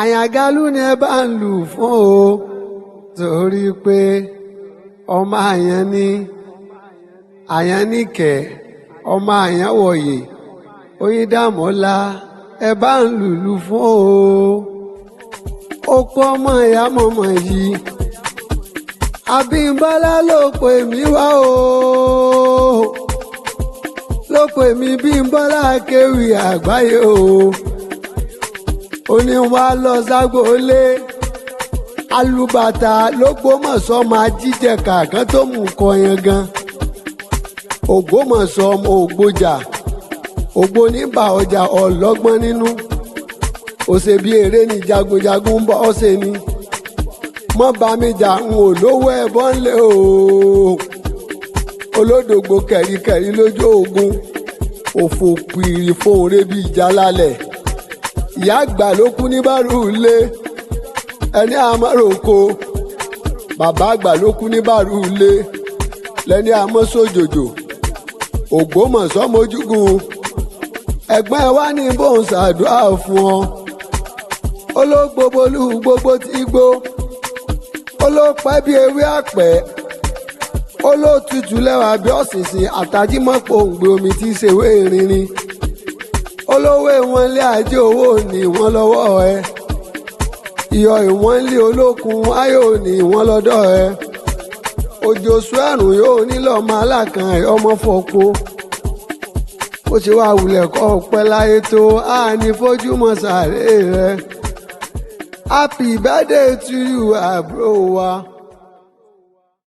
Àyàngalú ni ẹ bá ń lù fún o, torí pé ọmọ àyàn ní àyàn níkẹ́, ọmọ àyàn wọ̀yè Oyíndàmọ́lá, ẹ bá ń lùlù fún o. Ó kọ́ ọmọ ìyá mọ̀mọ́ yìí, Abímbọ́lá ló pè mí wá o, ló pè mí Bímbọ́lá kéwì àgbáyé o. Ó ní wá lọ ságbóolé alùbàtà l'Ógbómọ̀ṣọ́, máa jíjẹ kàkán tó mú kọ yẹn gan. Ògbómọ̀ṣọ́ ọmọ Ògbójà, Ògbó níbà ọjà ọlọ́gbọ́n nínú òsè bí eré ní jagunjagun ń bọ́ ọ̀sẹ̀ ni mọ́ bá mi jà, ń ò lówó ẹ̀bọ́n lé o. Olódògbò kẹ̀ríkẹ̀rí lójú ogun, òfò pìrì fóun rébi ìjà lálẹ́. Ìyá àgbà ló kú ní bárù ilé ẹni àmọ́ròkó, bàbá àgbà ló kú ní bárù ilé lẹ́ni àmọ́ sójòjò. Ògbómọ̀ṣọ́ mojúgun ẹ̀gbọ́n ẹ wá ní bóun ṣàdúrà fún ọ. Olóògbóbolú gbogbo tí gbó, olóòpẹ́ bí ewé àpẹ́, olóòtútù lẹ́wà bí ọ̀sìnsìn àtàjímọ́pọ̀ òǹgbẹ omi tí í ṣèwé rinrin. Olówó ìwọ̀n ilé ajé, owó ní ìwọ̀n lọ́wọ́ ẹ, iyọ̀ ìwọ̀n ilé olókun ayò ní ìwọ̀n lọ́dọ̀ ẹ. Òjò sùẹ́rùn yóò nílò ọmọ alákan ẹ̀ ọmọ fọ́pọ̀. Ó ṣe wá wulẹ̀ kọ́ ọpẹ́ láyé tó a ní fojúmọ́ sàárè rẹ. Happy birthday to you, àbúrò wa.